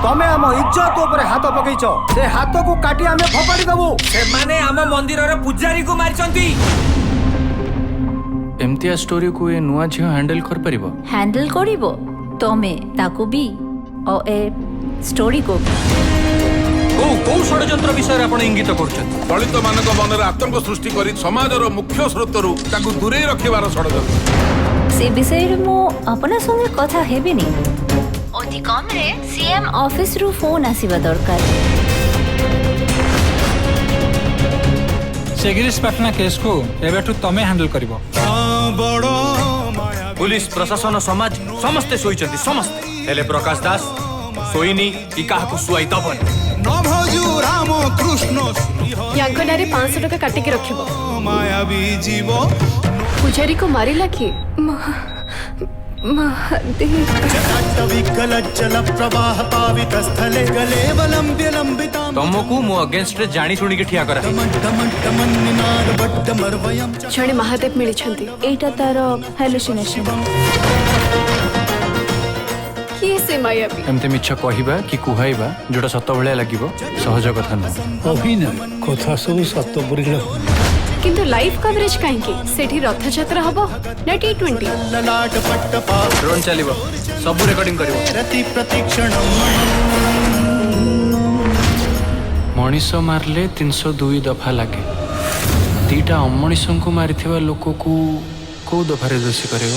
ତମେ ଆମ ଇଜ୍ଜତ ଉପରେ ହାତ ପକେଇଛ, ସେ ହାତକୁ କାଟି ଆମେ ଫୋପାଡ଼ି ଦବୁ। ସେମାନେ ଆମ ମନ୍ଦିରର ପୂଜାରୀକୁ ମାରିଛନ୍ତି। ଏମିତିଆ ଷ୍ଟୋରିକୁ ଏ ନୂଆ ଝିଅ ହ୍ୟାଣ୍ଡେଲ କରିପାରିବ? ହ୍ୟାଣ୍ଡେଲ କରିବ ତମେ ତାକୁ ବି ଓ ଏ ଷ୍ଟୋରିକୁ ବି। କୋଉ କୋଉ ଷଡ଼ଯନ୍ତ୍ର ବିଷୟରେ ଆପଣ ଇଙ୍ଗିତ କରୁଛନ୍ତି? ଦଳିତ ମାନଙ୍କ ମନରେ ଆତଙ୍କ ସୃଷ୍ଟି କରି ସମାଜର ମୁଖ୍ୟ ସ୍ରୋତରୁ ତାକୁ ଦୂରେଇ ରଖିବାର ଷଡ଼ଯନ୍ତ୍ର। ସେ ବିଷୟରେ ମୁଁ ଆପଣା ସଙ୍ଗେ କଥା ହେବିନି। ଅତି କମରେ ସିଏମ୍ ଅଫିସରୁ ଫୋନ୍ ଆସିବା ଦରକାର। ସେ ଗିରିଶ ପାଟଣା କେସ୍କୁ ଏବେଠୁ ତମେ ହ୍ୟାଣ୍ଡେଲ କରିବ। ପୁଲିସ, ପ୍ରଶାସନ, ସମାଜ ସମସ୍ତେ ଶୋଇଛନ୍ତି, ସମସ୍ତେ। ହେଲେ ପ୍ରକାଶ ଦାସ ଶୋଇନି କି କାହାକୁ ଶୁଆଇ ଦବନି। ୟାଙ୍କ ନାଁରେ 500 ଟଙ୍କା କାଟିକି ରଖିବ। ପୂଜାରୀକୁ ମାରିଲା କିଏ? ମହାଦେବ। ତମକୁ ମୋ ଅଗେନଷ୍ଟରେ ଜାଣି ଶୁଣିକି ଠିଆ କରା। ଜଣେ ମହାଦେବ ମିଳିଛନ୍ତି। ଏଇଟା ତାର ହାଲୁସିନେସନ। କିଏ ସେ ମାୟାବୀ? ଏମିତି ମିଛ କହିବା କି କୁହାଇବା ଯୋଉଟା ସତ ଭଳିଆ ଲାଗିବ, ସହଜ କଥା ନୁହଁ। ଅଭିନୟ କଥା ସବୁ ସତ ପରି। କିନ୍ତୁ ଲାଇଭ୍ କଭରେଜ କାହିଁକି? ସେଠି ରଥଯାତ୍ରା ହବ ନା ଟି20? ଡ୍ରୋନ୍ ଚାଲିବ, ସବୁ ରେକର୍ଡିଂ କରିବ। ମଣିଷ ମାରିଲେ 302 ଦଫା ଲାଗେ। ଦିଟା ଅମଣିଷଙ୍କୁ ମାରିଥିବା ଲୋକକୁ କୋଉ ଦଫାରେ ଦୋଷୀ କରିବ?